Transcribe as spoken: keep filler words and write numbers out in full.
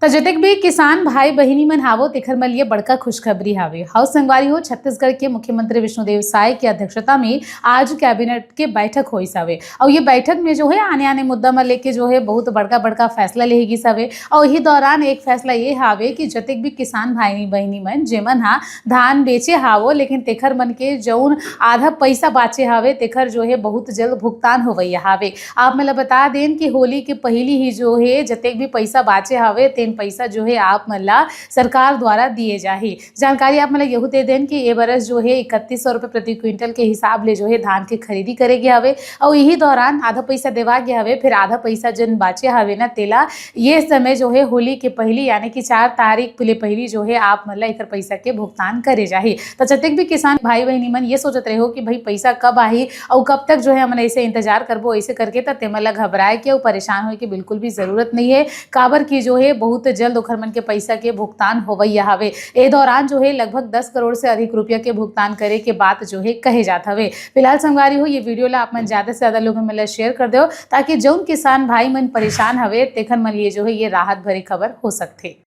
त जतेक भी किसान भाई बहिनी मन हावो, तेखर मन लिए बड़का खुशखबरी हावे। हव संगवारी हो, छत्तीसगढ़ के मुख्यमंत्री विष्णुदेव साय के अध्यक्षता में आज कैबिनेट के बैठक होइस हवे। अउ ये बैठक में जो है आने-आने मुद्दा म लेके जो है बहुत बड़का-बड़का फैसला लेहे गिस हवे। अउ इही दौरान एक फैसला ये हावे कि जतेक भी किसान भाई बहिनी मन जेमन हा धान बेचे हावो, लेकिन तेखर मन के जउन आधा पैसा बाचे हावे, तेखर जो है बहुत जल्द भुगतान होवइया हावे। आप मन ल बता देन कि होली के पहिली ही जो है जतेक भी पैसा बाचे हावे, तेन पैसा जो है आप मन ल सरकार द्वारा दिए जाही। जानकारी आप मन ल यहू दे देन कि ए बरस जो है इकतीस सौ रुपये प्रति क्विंटल के हिसाब ले जो है धान के खरीदी करे गे हावे। अउ इही दौरान आधा पैसा देवा गे हावे, फिर आधा पैसा जन बाचे हावे ना, तेला ये समय जो है होली के पहिली यानी कि चार तारीख ले पहिली जो है आप मन ल एकर पैसा के भुगतान करे जाही। त जतेक भी किसान भाई बहिनी मन ये सोचत रहे हो कि भाई पैसा कब आही अउ कब तक जो है हमन ऐसे इंतजार करबो, ऐसे करके त तेमन ल घबराए के अउ परेशान होए के बिल्कुल भी जरूरत नहीं है, काबर कि जो है बहुत जल्द ओखर मन के पैसा के भुगतान होवइया हवे। ए दौरान जो है लगभग दस करोड़ से अधिक रुपया के भुगतान करे के बात जो है कहे जात हवे। फिलहाल संगवारी हो, ये वीडियो ला आप मन ज्यादा से ज्यादा लोगन मन ला शेयर कर दो, ताकि जउन किसान भाई मन परेशान हवे तेखर मन लिए जो है ये राहत भरी खबर हो सकथे।